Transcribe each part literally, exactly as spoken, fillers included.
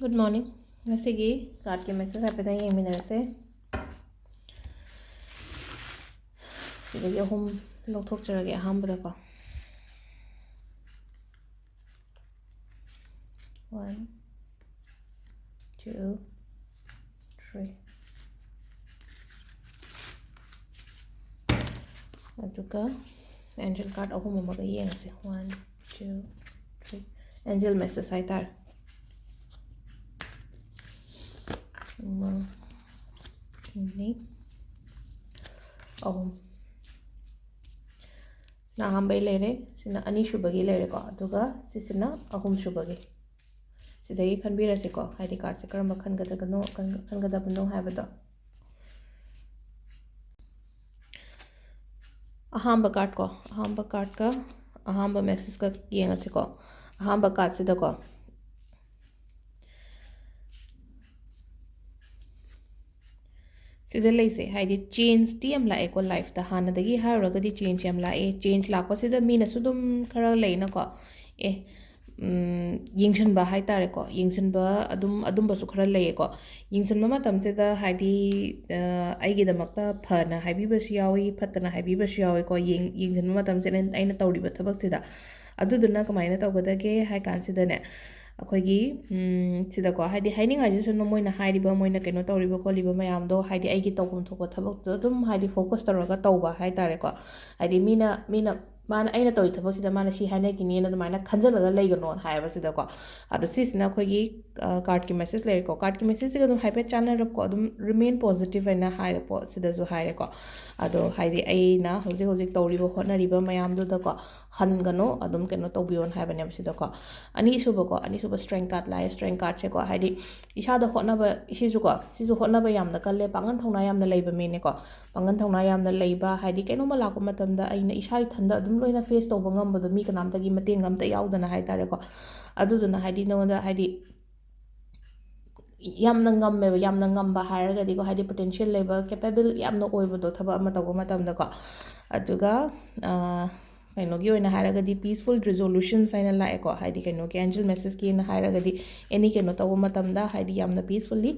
Good morning. ꯉꯁꯤꯒꯤ cardꯀꯤ message ꯍꯥꯏꯐꯦꯠꯇꯪ ꯌꯦꯡꯃꯤꯟꯅꯔꯁꯦ꯫ ꯁꯤꯗꯒꯤ ꯑꯍꯨꯝ ꯂꯧꯊꯣꯛꯆꯔꯒꯦ ꯑꯍꯥꯟꯕꯗꯀꯣ꯫ One, two, three. ꯑꯗꯨꯒ angel card ꯑꯍꯨꯝ ꯑꯃꯒ ꯌꯦꯡꯉꯁꯦ꯫ One, two, three. Angel message ꯍꯥꯏꯇꯥꯔꯦ꯫ ꯑꯃ, ꯑꯅꯤ, ꯑꯍꯨꯝ꯫ ꯁꯤꯅ ꯑꯍꯥꯟꯕꯩ ꯂꯩꯔꯦ, ꯁꯤꯅ ꯑꯅꯤꯁꯨꯕꯒꯤ ꯂꯩꯔꯦꯀꯣ, ꯑꯗꯨꯒ ꯁꯤꯁꯤꯅ ꯑꯍꯨꯝꯁꯨꯕꯒꯤ꯫ ꯁꯤꯗꯒꯤ ꯈꯟꯕꯤꯔꯁꯤꯀꯣ, ꯍꯥꯏꯗꯤ cardꯁꯦ ꯀꯔꯝꯕ ꯈꯟꯒꯗꯒꯅꯣ, ꯈꯟ-, ꯈꯟꯒꯗꯕꯅꯣ ꯍꯥꯏꯕꯗꯣ꯫ ꯑꯍꯥꯟꯕ card ꯀꯣ, ꯑꯍꯥꯟꯕ cardꯀ ꯑꯍꯥꯟꯕ messageꯀ ꯌꯦꯡꯉꯁꯤꯀꯣ꯫ ꯑꯍꯥꯟꯕ cardꯁꯤꯗꯀꯣ, ꯁꯤꯗ ꯂꯩꯁꯦ, ꯍꯥꯏꯗꯤ changeꯇꯤ ꯌꯥꯝ ꯂꯥꯛꯑꯦꯀꯣ lifeꯇ꯫ ꯍꯥꯟꯅꯗꯒꯤ ꯍꯥꯏꯔꯨꯔꯒꯗꯤ change ꯌꯥꯝ ꯂꯥꯛꯑꯦ꯫ Change ꯂꯥꯛꯄꯁꯤꯗ ꯃꯤꯅꯁꯨ ꯑꯗꯨꯝ ꯈꯔ ꯂꯩꯅꯀꯣ, ꯑꯦ, ꯎꯝ, ꯌꯦꯡꯁꯤꯟꯕ ꯍꯥꯏꯇꯥꯔꯦꯀꯣ, ꯌꯦꯡꯁꯤꯟꯕ ꯑꯗꯨꯝ, ꯑꯗꯨꯝꯕꯁꯨ ꯈꯔ ꯂꯩꯌꯦꯀꯣ꯫ ꯌꯦꯡꯁꯤꯟꯕ ꯃꯇꯝꯁꯤꯗ ꯍꯥꯏꯗꯤ, ꯑ, ꯑꯩꯒꯤꯗꯃꯛꯇ ꯐꯅ ꯍꯥꯏꯕꯤꯕꯁꯨ ꯌꯥꯎꯏ, ꯐꯠꯇꯅ ꯍꯥꯏꯕꯤꯕꯁꯨ ꯌꯥꯎꯏꯀꯣ, ꯌꯦꯡ-, ꯌꯦꯡꯁꯤꯟꯕ ꯃꯇꯝꯁꯤꯗ ꯑꯩꯅ ꯇꯧꯔꯤꯕ ꯊꯕꯛꯁꯤꯗ꯫ ꯑꯗꯨꯗꯨꯅ ꯀꯃꯥꯏꯅ ꯇꯧꯒꯗꯒꯦ ꯍꯥꯏ ꯀꯥꯟꯁꯤꯗꯅꯦ, ꯑꯩꯈꯣꯏꯒꯤ, ꯎꯝ, ꯁꯤꯗꯀꯣ, ꯍꯥꯏꯗꯤ ꯍꯥꯏꯅꯤꯡꯉꯥꯏꯁꯤꯁꯨ ꯃꯣꯏꯅ ꯍꯥꯏꯔꯤꯕ, ꯃꯣꯏꯅ ꯀꯩꯅꯣ ꯇꯧꯔꯤꯕ ꯈꯣꯠꯂꯤꯕ ꯃꯌꯥꯝꯗꯣ, ꯍꯥꯏꯗꯤ ꯑꯩꯒꯤ ꯇꯧꯐꯝ ꯊꯣꯛꯄ ꯊꯕꯛꯇꯨꯗ ꯑꯗꯨꯝ ꯍꯥꯏꯗꯤ focus ꯇꯧꯔꯒ ꯇꯧꯕ ꯍꯥꯏꯇꯥꯔꯦꯀꯣ꯫ ꯍꯥꯏꯗꯤ ꯃꯤꯅ, ꯃꯤꯅ, ꯃꯥꯅ, ꯑꯩꯅ ꯇꯧꯔꯤ ꯊꯕꯛꯁꯤꯗ ꯃꯥꯅ ꯁꯤ ꯍꯥꯏꯅꯈꯤꯅꯤꯅ ꯑꯗꯨꯃꯥꯏꯅ ꯈꯟꯖꯤꯜꯂꯒ ꯂꯩꯒꯅꯣꯅ ꯍꯥꯏꯌꯦꯕ ꯁꯤꯗꯀꯣ꯫ ꯑꯗꯣ ꯁꯤꯁꯤꯅ ꯑꯩꯈꯣꯏꯒꯤ, ꯑ, cardꯀꯤ message ꯂꯩꯔꯦꯀꯣ꯫ Cardꯀꯤ messageꯁꯤꯒ ꯑꯗꯨꯝ ꯍꯥꯏꯐꯦꯠ ꯆꯥꯟꯅꯔꯞꯀꯣ, ꯑꯗꯨꯝ remain positive ꯍꯥꯏꯅ ꯍꯥꯏꯔꯦꯀꯣ, ꯁꯤꯗꯁꯨ ꯍꯥꯏꯔꯦꯀꯣ꯫ ꯑꯗꯣ ꯍꯥꯏꯗꯤ ꯑꯩꯅ ꯍꯧꯖꯤꯛ ꯍꯧꯖꯤꯛ ꯇꯧꯔꯤꯕ ꯍꯣꯠꯅꯔꯤꯕ ꯃꯌꯥꯝꯗꯨꯗꯀꯣ, ꯍꯟꯒꯅꯣ, ꯑꯗꯨꯝ ꯀꯩꯅꯣ ꯇꯧꯕꯤꯌꯣꯅ ꯍꯥꯏꯕꯅꯦꯕ ꯁꯤꯗꯀꯣ꯫ ꯑꯅꯤꯁꯨꯕꯀꯣ, ꯑꯅꯤꯁꯨꯕ strength card ꯂꯥꯛꯑꯦ꯫ Strength cardꯁꯦꯀꯣ, ꯍꯥꯏꯗꯤ ꯏꯁꯥꯗ ꯍꯣꯠꯅꯕ, ꯁꯤꯁꯨꯀꯣ, ꯁꯤꯁꯨ ꯍꯣꯠꯅꯕ ꯌꯥꯝꯅ ꯀꯜꯂꯦ, ꯄꯥꯡꯒꯜ ꯊꯧꯅꯥ ꯌꯥꯝꯅ ꯂꯩꯕ ꯃꯤꯅꯦꯀꯣ꯫ ꯄꯥꯡꯒꯜ ꯊꯧꯅꯥ ꯌꯥꯝꯅ ꯂꯩꯕ, ꯍꯥꯏꯗꯤ ꯀꯩꯅꯣꯝꯃ ꯂꯥꯛꯄ ꯃꯇꯝꯗ ꯑꯩꯅ ꯏꯁꯥ ꯏꯊꯟꯗ ꯑꯗꯨꯝ ꯂꯣꯏꯅ face ꯇꯧꯕ ꯉꯝꯕꯗꯣ, ꯃꯤ ꯀꯅꯥꯝꯇꯒꯤ ꯃꯇꯦꯡ ꯑꯝꯇ ꯌꯥꯎꯗꯅ ꯍꯥꯏꯇꯥꯔꯦꯀꯣ꯫ ꯑꯗꯨꯗꯨꯅ ꯍꯥꯏꯗꯤ ꯅꯉꯣꯟꯗ ꯍꯥꯏꯗꯤ ꯌꯥꯝꯅ ꯉꯝꯃꯦꯕ, ꯌꯥꯝꯅ ꯉꯝꯕ ꯍꯥꯏꯔꯒꯗꯤꯀꯣ, ꯍꯥꯏꯗꯤ potential ꯂꯩꯕ, capable ꯌꯥꯝꯅ ꯑꯣꯏꯕꯗꯣ ꯊꯕꯛ ꯑꯃ ꯇꯧꯕ ꯃꯇꯝꯗꯀꯣ꯫ ꯑꯗꯨꯒ, ꯑꯥ, ꯀꯩꯅꯣꯒꯤ ꯑꯣꯏꯅ ꯍꯥꯏꯔꯒꯗꯤ peaceful resolutions ꯍꯥꯏꯅ ꯂꯥꯛꯑꯦꯀꯣ꯫ ꯍꯥꯏꯗꯤ ꯀꯩꯅꯣꯒꯤ angel messageꯀꯤ ꯑꯣꯏꯅ ꯍꯥꯏꯔꯒꯗꯤ any ꯀꯩꯅꯣ ꯇꯧꯕ ꯃꯇꯝꯗ ꯍꯥꯏꯗꯤ ꯌꯥꯝꯅ peacefully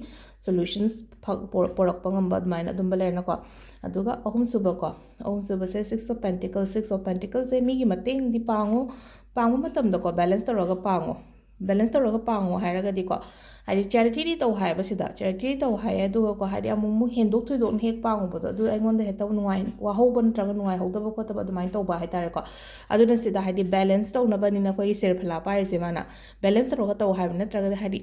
solutions ꯐ-, ꯄꯣꯔ-, ꯄꯣꯔꯛꯄ ꯉꯝꯕ ꯑꯗꯨꯃꯥꯏꯅ ꯑꯗꯨꯝꯕ ꯂꯩꯔꯦꯅꯀꯣ꯫ ꯑꯗꯨꯒ ꯑꯍꯨꯝꯁꯨꯕꯀꯣ, ꯑꯍꯨꯝꯁꯨꯕꯁꯦ six of pentacles꯫ Six of pentaclesꯁꯦ ꯃꯤꯒꯤ ꯃꯇꯦꯡꯗꯤ ꯄꯥꯡꯉꯨ, ꯄꯥꯡꯕ ꯃꯇꯝꯗꯀꯣ balance ꯇꯧꯔꯒ ꯄꯥꯡꯉꯨ꯫ Balance ꯇꯧꯔꯒ ꯄꯥꯡꯉꯣ ꯍꯥꯏꯔꯒꯗꯤꯀꯣ, ꯍꯥꯏꯗꯤ charityꯗꯤ ꯇꯧ ꯍꯥꯏꯌꯦꯕ ꯁꯤꯗ, charity ꯇꯧ ꯍꯥꯏꯌꯦ꯫ ꯑꯗꯨꯒꯀꯣ ꯍꯥꯏꯗꯤ ꯑꯃꯨꯛ ꯑꯃꯨꯛ ꯍꯦꯟꯗꯣꯛ ꯊꯣꯏꯗꯣꯛꯅ ꯍꯦꯛ ꯄꯥꯡꯉꯨꯕꯗꯣ ꯑꯗꯨ ꯑꯩꯉꯣꯟꯗ ꯍꯦꯛꯇ ꯅꯨꯡꯉꯥꯏ-, ꯋꯥꯍꯧꯕ ꯅꯠꯇ꯭ꯔꯒ ꯅꯨꯡꯉꯥꯏꯍꯧꯗꯕ ꯈꯣꯠꯇꯕ ꯑꯗꯨꯃꯥꯏꯅ ꯇꯧꯕ ꯍꯥꯏꯇꯥꯔꯦꯀꯣ꯫ ꯑꯗꯨꯅ ꯁꯤꯗ ꯍꯥꯏꯗꯤ balance ꯇꯧꯅꯕꯅꯤꯅ ꯑꯩꯈꯣꯏꯒꯤ ꯁꯦꯔꯐꯂꯥ ꯄꯥꯏꯔꯤꯁꯦ ꯃꯥꯅ balance ꯇꯧꯔꯒ ꯇꯧ ꯍꯥꯏꯕ ꯅꯠꯇ꯭ꯔꯒꯗꯤ ꯍꯥꯏꯗꯤ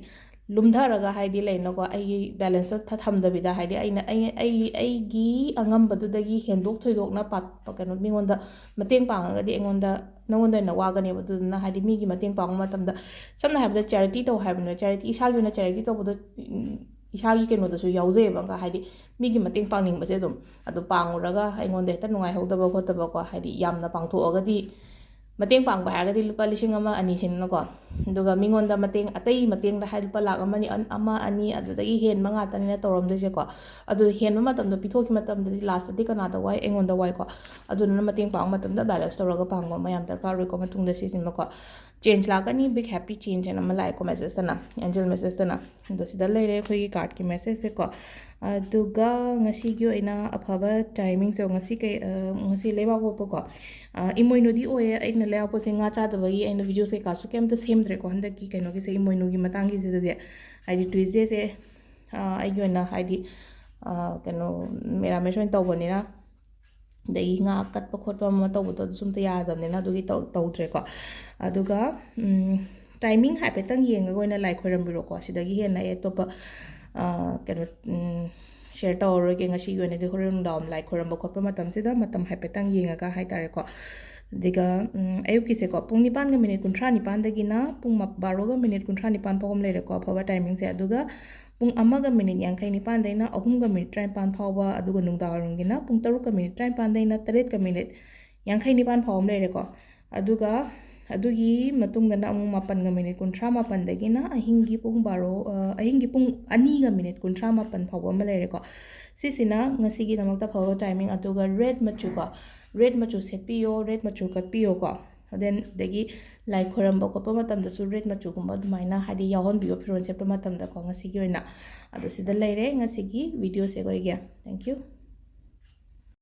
ꯂꯨꯝꯊꯔꯒ ꯍꯥꯏꯗꯤ ꯂꯩꯅꯀꯣ, ꯑꯩꯒꯤ balanceꯇꯣ ꯊ-, ꯊꯝꯗꯕꯤꯗ ꯍꯥꯏꯗꯤ ꯑꯩꯅ, ꯑꯩ, ꯑꯩ, ꯑꯩꯒꯤ ꯑꯉꯝꯕꯗꯨꯗꯒꯤ ꯍꯦꯟꯗꯣꯛ ꯊꯣꯏꯗꯣꯛꯅ ꯄꯥ-, ꯀꯩꯅꯣ ꯃꯤꯉꯣꯟꯗ ꯃꯇꯦꯡ ꯄꯥꯡꯉꯒꯗꯤ ꯑꯩꯉꯣꯟꯗ, ꯅꯉꯣꯟꯗ ꯍꯦꯟꯅ ꯋꯥꯒꯅꯦꯕ꯫ ꯑꯗꯨꯗꯨꯅ ꯍꯥꯏꯗꯤ ꯃꯤꯒꯤ ꯃꯇꯦꯡ ꯄꯥꯡꯕ ꯃꯇꯝꯗ ꯁꯝꯅ ꯍꯥꯏꯔꯕꯗ charity ꯇꯧ ꯍꯥꯏꯕꯅꯦ, charity, ꯏꯁꯥꯒꯤ ꯑꯣꯏꯅ charity ꯇꯧꯕꯗꯣ, ꯎꯝ, ꯏꯁꯥꯒꯤ ꯀꯩꯅꯣꯗꯁꯨ ꯌꯥꯎꯖꯩꯑꯕ, ꯍꯥꯏꯗꯤ ꯃꯤꯒꯤ ꯃꯇꯦꯡ ꯄꯥꯡꯅꯤꯡꯕꯁꯦ ꯑꯗꯨꯝ꯫ ꯑꯗꯨ ꯄꯥꯡꯉꯨꯔꯒ ꯑꯩꯉꯣꯟꯗ ꯍꯦꯛꯇ ꯅꯨꯡꯉꯥꯏꯍꯧꯗꯕ ꯈꯣꯠꯇꯕꯀꯣ, ꯍꯥꯏꯗꯤ ꯌꯥꯝꯅ ꯄꯥꯡꯊꯣꯛꯑꯒꯗꯤ ꯃꯇꯦꯡ ꯄꯥꯡꯕ ꯍꯥꯏꯔꯒꯗꯤ ꯂꯨꯄꯥ ꯂꯤꯁꯤꯡ ꯑꯃ ꯑꯅꯤ ꯁꯤꯅꯀꯣ꯫ ꯑꯗꯨꯒ ꯃꯤꯉꯣꯟꯗ ꯃꯇꯦꯡ, ꯑꯇꯩ ꯃꯇꯦꯡꯗ ꯍꯥꯏ ꯂꯨꯄꯥ ꯂꯥꯛ ꯑꯃ ꯑꯅꯤ, ꯑꯟ-, ꯑꯃ ꯑꯅꯤ ꯑꯗꯨꯗꯒꯤ ꯍꯦꯟꯕ ꯉꯥꯛꯇꯅꯤꯅ ꯇꯧꯔꯝꯗꯣꯏꯁꯦꯀꯣ꯫ ꯑꯗꯨ ꯍꯦꯟꯕ ꯃꯇꯝꯗ ꯄꯤꯊꯣꯛꯈꯤꯕ ꯃꯇꯝꯗꯗꯤ lastꯇꯗꯤ ꯀꯅꯥꯗ ꯋꯥꯏ? ꯑꯩꯉꯣꯟꯗ ꯋꯥꯏꯀꯣ꯫ ꯑꯗꯨꯗꯨꯅ ꯃꯇꯦꯡ ꯄꯥꯡꯕ ꯃꯇꯝꯗ balance ꯇꯧꯔꯒ ꯄꯥꯡꯕ ꯑꯃ ꯌꯥꯝ ꯗꯔꯀꯥꯔ ꯑꯣꯏꯀꯣ꯫ ꯃꯇꯨꯡꯗ ꯁꯤꯖꯤꯟꯕꯀꯣ, change ꯂꯥꯛꯀꯅꯤ, big happy change ꯍꯥꯏꯅ ꯑꯃ ꯂꯥꯛꯑꯦꯀꯣ messageꯇꯅ, angel messageꯇꯅ꯫ ꯑꯗꯣ ꯁꯤꯗ ꯂꯩꯔꯦ ꯑꯩꯈꯣꯏꯒꯤ cardꯀꯤ messageꯁꯦꯀꯣ꯫ ꯑꯗꯨꯒ ꯉꯁꯤꯒꯤ ꯑꯣꯏꯅ ꯑꯐꯕ timingꯁꯦ, ꯉꯁꯤ ꯀꯩ, ꯑ, ꯉꯁꯤ ꯂꯩꯕꯥꯛꯄꯣꯛꯄꯀꯣ꯫ ꯑ, ꯏꯃꯣꯏꯅꯨꯗꯤ ꯑꯣꯏꯌꯦ꯫ ꯑꯩꯅ ꯂꯩꯕꯥꯛꯄꯣꯛꯄꯁꯦ ꯉꯥ ꯆꯥꯗꯕꯒꯤ ꯑꯩꯅ videoꯁ ꯀꯩꯀꯥꯁꯨ ꯀꯩꯝꯇ ꯁꯦꯝꯗ꯭ꯔꯦꯀꯣ ꯍꯟꯗꯛꯀꯤ ꯀꯩꯅꯣꯒꯤꯁꯦ, ꯏꯃꯣꯏꯅꯨꯒꯤ ꯃꯇꯥꯡꯒꯤꯁꯤꯗꯗꯤ꯫ ꯍꯥꯏꯗꯤ Tuesdayꯁꯦ, ꯑ, ꯑꯩꯒꯤ ꯑꯣꯏꯅ ꯍꯥꯏꯗꯤ, ꯑ, ꯀꯩꯅꯣ, ꯃꯦꯔꯥꯃꯦꯁ ꯑꯣꯏꯅ ꯇꯧꯕꯅꯤꯅ, ꯑꯗꯒꯤ ꯉꯥ ꯀꯠꯄ ꯈꯣꯠꯄ ꯑꯃ ꯇꯧꯕꯗꯣ ꯑꯗꯨꯁꯨ ꯑꯝꯇ ꯌꯥꯗꯕꯅꯤꯅ ꯑꯗꯨꯒꯤ ꯇꯧ-, ꯇꯧꯗ꯭ꯔꯦꯀꯣ꯫ ꯑꯗꯨꯒ, ꯎꯝ, timing ꯍꯥꯏꯐꯦꯠꯇꯪ ꯌꯦꯡꯉꯒ ꯑꯣꯏꯅ ꯂꯥꯏ ꯈꯣꯏꯔꯝꯕꯤꯔꯣꯀꯣ꯫ ꯁꯤꯗꯒꯤ ꯍꯦꯟꯅ ꯑꯩ ꯑꯇꯣꯞꯄ, ꯑ, ꯀꯩꯅꯣ, ꯎꯝ, share ꯇꯧꯔꯔꯣꯏꯒꯦ꯫ ꯉꯁꯤꯒꯤ ꯑꯣꯏꯅꯗꯤ ꯍꯣꯔꯦꯟ ꯅꯨꯡꯗꯥꯡ ꯂꯥꯏ ꯈꯣꯏꯔꯝꯕ ꯈꯣꯠꯄ ꯃꯇꯝꯁꯤꯗ ꯃꯇꯝ ꯍꯥꯏꯐꯦꯠꯇꯪ ꯌꯦꯡꯉꯒ ꯍꯥꯏꯇꯥꯔꯦꯀꯣ꯫ ꯑꯗꯨꯒ, ꯎꯝ, ꯑꯌꯨꯛꯀꯤꯁꯦꯀꯣ, ꯄꯨꯡ ꯅꯤꯄꯥꯟꯒ minute ꯀꯨꯟꯊ꯭ꯔꯥ ꯅꯤꯄꯥꯟꯗꯒꯤꯅ ꯄꯨꯡ ꯃꯥ-, ꯕꯥꯔꯣꯒ minute ꯀꯨꯟꯊ꯭ꯔꯥ ꯅꯤꯄꯥꯟ ꯐꯥꯎꯕ ꯑꯃ ꯂꯩꯔꯦꯀꯣ, ꯑꯐꯕ timingꯁꯦ꯫ ꯑꯗꯨꯒ ꯄꯨꯡ ꯑꯃꯒ minute ꯌꯥꯡꯈꯩ ꯅꯤꯄꯥꯟꯗꯩꯅ ꯑꯍꯨꯝꯒ minute ꯇꯔꯥꯅꯤꯄꯥꯟ ꯐꯥꯎꯕ, ꯑꯗꯨꯒ ꯅꯨꯡꯗꯥꯡꯋꯥꯏꯔꯝꯒꯤꯅ ꯄꯨꯡ ꯇꯔꯨꯛꯀ minute ꯇꯔꯥꯅꯤꯄꯥꯟꯗꯩꯅ ꯇꯔꯦꯠꯀ minute ꯌꯥꯡꯈꯩ ꯅꯤꯄꯥꯟ ꯐꯥꯎꯕ ꯑꯃ ꯂꯩꯔꯦꯀꯣ꯫ ꯑꯗꯨꯒ ꯑꯗꯨꯒꯤ ꯃꯇꯨꯡꯗꯅ ꯑꯃꯨꯛ ꯃꯥꯄꯟꯒ minute ꯀꯨꯟꯊ꯭ꯔꯥ ꯃꯥꯄꯟꯗꯒꯤꯅ ꯑꯍꯤꯡꯒꯤ ꯄꯨꯡ ꯕꯥꯔꯣ, ꯑ, ꯑꯍꯤꯡꯒꯤ ꯄꯨꯡ ꯑꯅꯤꯒ minute ꯀꯨꯟꯊ꯭ꯔꯥ ꯃꯥꯄꯟ ꯐꯥꯎꯕ ꯑꯃ ꯂꯩꯔꯦꯀꯣ꯫ ꯁꯤꯁꯤꯅ ꯉꯁꯤꯒꯤꯗꯃꯛꯇ ꯐꯕ timing꯫ ꯑꯗꯨꯒ red ꯃꯆꯨꯀꯣ, ꯔꯦꯗ ꯃꯆꯨ ꯁꯦꯠꯄꯤꯌꯣ, ꯔꯦꯗ ꯃꯆꯨ ꯀꯠꯄꯤꯌꯣꯀꯣ꯫ Then ꯑꯗꯒꯤ ꯂꯥꯏ ꯈꯣꯏꯔꯝꯕ ꯈꯣꯠꯄ ꯃꯇꯝꯗꯁꯨ ꯔꯦꯗ ꯃꯆꯨꯒꯨꯝꯕ ꯑꯗꯨꯃꯥꯏꯅ ꯍꯥꯏꯗꯤ ꯌꯥꯎꯍꯟꯕꯤꯌꯣ ꯐꯤꯔꯣꯜ ꯁꯦꯠꯄ ꯃꯇꯝꯗꯀꯣ꯫ ꯉꯁꯤꯒꯤ ꯑꯣꯏꯅ ꯑꯗꯣ ꯁꯤꯗ ꯂꯩꯔꯦ ꯉꯁꯤꯒꯤ ꯚꯤꯗꯤꯑꯣꯁꯦ ꯑꯩꯈꯣꯏꯒꯤ꯫ Thank you꯫